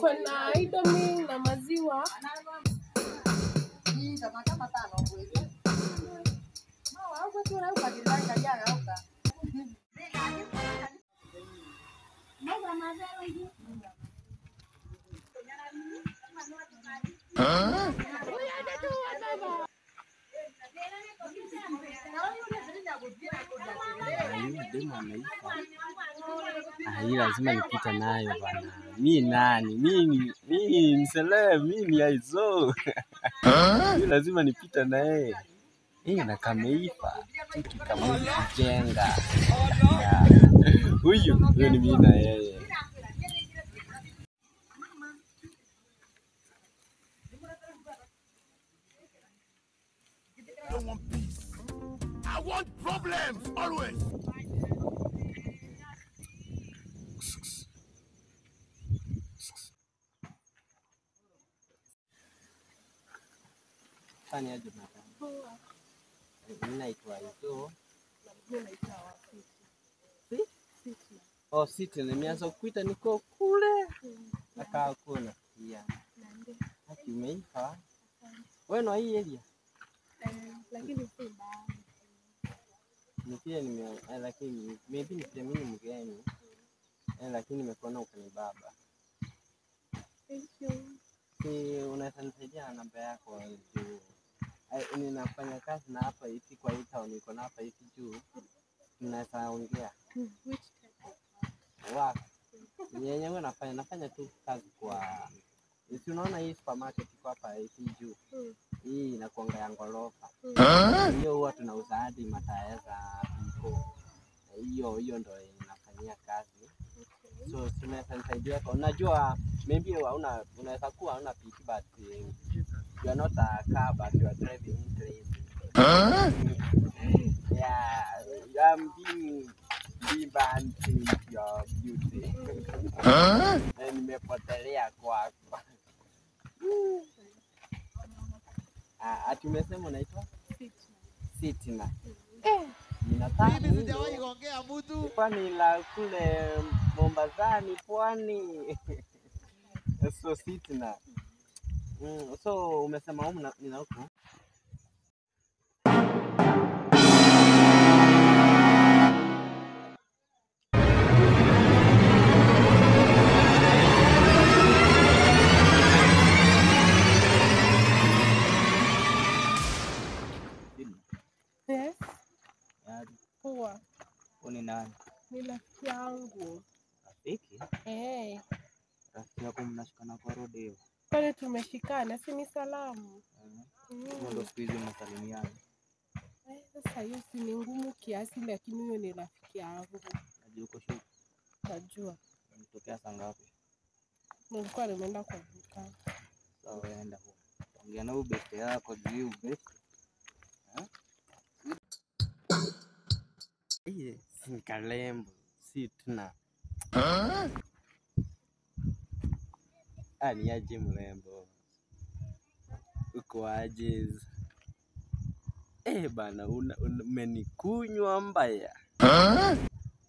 Niko na Indomie na maziwa. Hii lazima nipita nayo bana. Mi nani? Mi ni celeb, mi ni Aizo. Hii lazima nipita naye. Hii na kameifa. Chiki kama kujenga. Huyu ni mimi na yeye. I don't want peace. I want problems always. Fanya aje madam? Mimi naitwa Aizo. Mimi naitwa Si? Oh, Siti, nimeanza kukuita niko kule. Nakaa kuna. Yeah. Haki umeifa. Wewe na hii area? Lakini si mbaya. Ni pia nime lakini maybe ni pia mimi mgeni. Lakini nimekuona ukanibaba. Thank you. Si unaweza nisaidia na namba yako juu. Ninafanya kazi na hapa hivi kwa hii town niko na hapa hivi juu. Tunaweza ongea. Which type of work? Yenyewe nafanya tu kazi kwa si unaona hii supermarket iko hapa hivi juu. Hii inakuanga ya ngorofa. Hiyo huwa tunauza hadi mataya za piko. Hiyo ndio inafanyia kazi. Okay. So tunaweza nisaidia kwa unajua maybe hauna unaweza kuwa hauna piki but you are not a car but you are driving crazy. Yeah, I'm being banned your beauty. Nimepotelea kwako. Ati umesema unaitwa Sitina. Mimi sijawahi kuongea mtu. Pwani la kule Mombasani pwani. So Sitina. So umesema humu nina huku. Yes. Poa. Ni nani? Ni rafiki yangu. Rafiki? Eh. Rafiki yako mnashikana kwa road hiyo? Pale tumeshikana, si ni salamu. Ndio siku hizi mnasalimiana. Sasa hiyo si ni ngumu kiasi, lakini huyo ni rafiki yangu. Najua uko shule. Najua. Unatokea saa ngapi? Nilikuwa nimeenda kwa duka. Sawa, enda huko. Ongea na huyo best yako juu hiyo best. Si kalembo, si tuna. Ni aje mrembo. Uko aje? Bana, umenikunywa mbaya.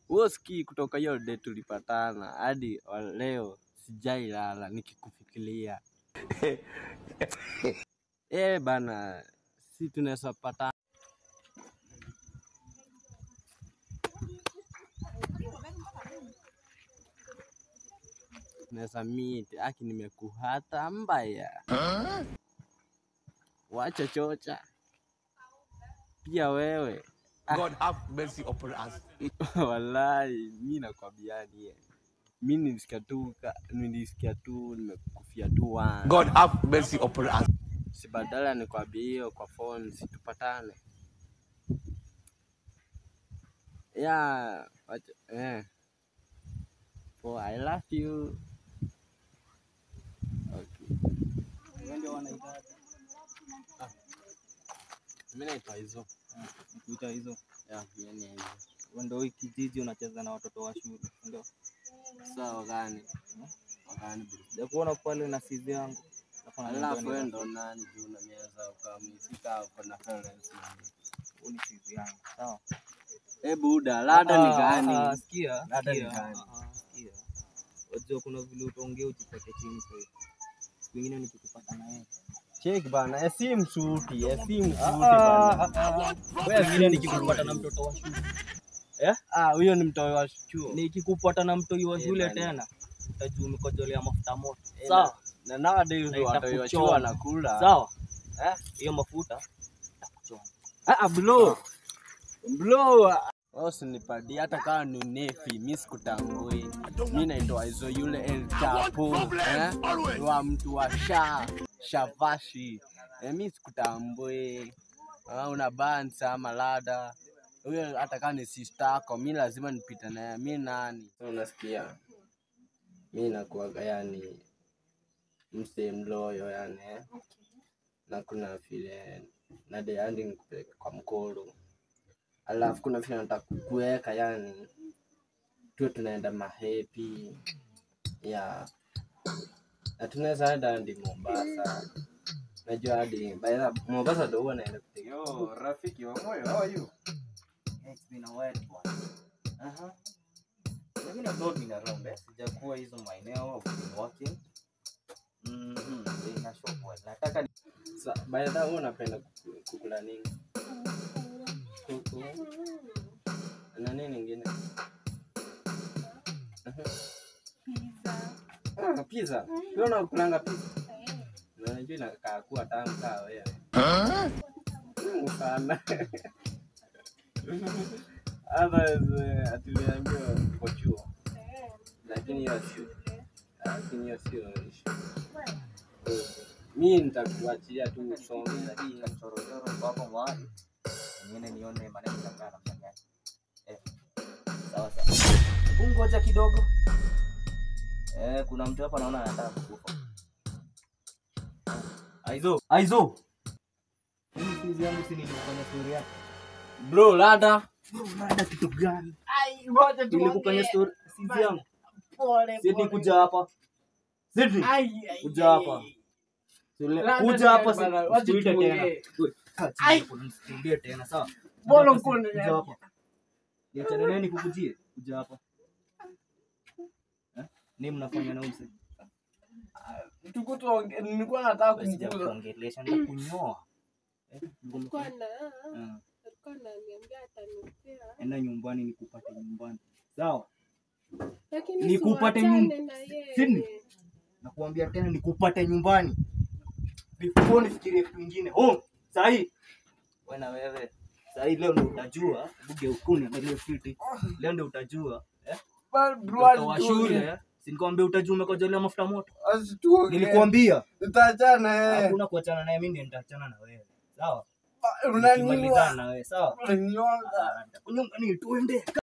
Usikii kutoka hiyo day tulipatana hadi leo sijailala nikikufikiria. Bana, si tunaweza patana. Tunaweza meet, aki nimekuhata mbaya. Wacha chocha. Pia wewe. God have mercy upon us. Wallahi, mimi nakwambiani. Mimi nilisikia tu nimekufia tu one. God have mercy upon us. Si badala nikwambie hiyo kwa phone, si tupatane. Yeah, wacha For I love you. Okay. Wewe ndio wanaitaje? Mimi naitwa Aizo. Nikuita Aizo. Yeah, mimi ni Aizo. Wewe ndio hii kijiji unacheza na watoto wa shule, ndio? Sawa gani? Gani bro? Sijakuona pale na sizi yangu. Alafu wewe ndo nani juu unaniweza ukamsika uko na parents na Ni sizi yangu. Sawa. Eh, buda, lada ni gani? Sikia. Lada ni gani? Sikia. Unajua kuna vile utaongea ujipate chini sasa hivi. Siku nyingine nikikupata na yeye. Cheki bana, si msuti, si msuti bana. Wewe vile nikikupata na mtoto wa shule. Eh? Ah, huyo ni mtoto wa chuo. Nikikupata na mtoi wa Eh, shule bana. tena utajua umekojolea mafuta moto. Eh, Sawa? Na nowadays Na watu wa chuo itakuchoma. wanakula. Sawa? Eh? Hiyo mafuta itakuchoma. Ah, bro. Bro, usinipadie hata kama ni nefi, mimi sikutambui. Mimi naitwa Izo yule El Chapo, eh? Wa mtu wa shavashi. Mimi sikutambui. Ah, una bansa ama lada. Huyo hata kama ni sister yako, mimi lazima nipite naye. Mimi nani? Unasikia? Mimi nakuaga yani msee mloyo yani eh? Na kuna vile na deandi nikupeleke kwa mkoro, alafu kuna vile nataka kukuweka yani tuwe tunaenda mahepi ya na tunaweza enda hadi Mombasa. Najua hadi by the Mombasa ndo huwa naenda kupiga. Yo, rafiki wa moyo, how are you? It's been a while bwana. Aha. Lakini I've not been around eh. Sijakuwa hizo maeneo, I've been working. Na shop well. Nataka Sa, by the way unapenda kukula nini? Kuku na nini ingine? Pizza. Ah, pizza. Wewe unakulanga pizza? Na najua inakaa kuwa tamu kaa wewe. Mungu sana. Otherwise, atuliambiwa uko chuo. Lakini hiyo sio. Lakini hiyo sio issue. Mimi nitakuachilia tu usome lakini chororo kwa hapo mwali. Niende nione maneno yanakaa namna gani. Eh. Sawa sawa. Hebu ngoja kidogo. Kuna mtu hapa naona anataka kukufa. Aizo, Aizo. Mimi sizi yangu si nilikufanya story yako. Bro, lada. Bro, lada kitu gani? Ai, ngoja tu. Nilikufanya story sizi yangu. Pole. Sidney kuja hapa. Sidney. Ai, ai. Kuja hapa. Lada Kuja hapa bana, wacha sikuite tena. tuongee. Wewe, kaa chini hapo, nisikuambie tena sawa? Mbona Kuja uko hapa, kuja hapa. Niachane naye nikukujie. Kuja hapa. Eh? Nini mnafanya na huyu mzee? Tuko tuonge, nilikuwa nataka Wewe sija kumkuza. kuongelesha nitakunyoa. Eh, Alikuwa na Ah, alikuwa ananiambia atanipea. Enda nyumbani nikupate nyumbani. Sawa? Lakini Nikupate siwachane nyum- na yeye. Sydney. Nakuambia tena nikupate nyumbani. Before nifikirie kitu kingine. Home. Sahi. Wewe na wewe. Sahi leo ndio utajua. Buge ukuni angalia fiti. Leo ndio utajua. Eh? Mtoto wa shule. Si nikwambia utajua umekojolea mafuta moto. Nilikwambia. Tutaachana. Hakuna kuachana naye, mimi ndiye nitaachana na wewe. Sawa? Nikimalizana na wewe, sawa? Unaniua. Ah, Nyumbani tuende.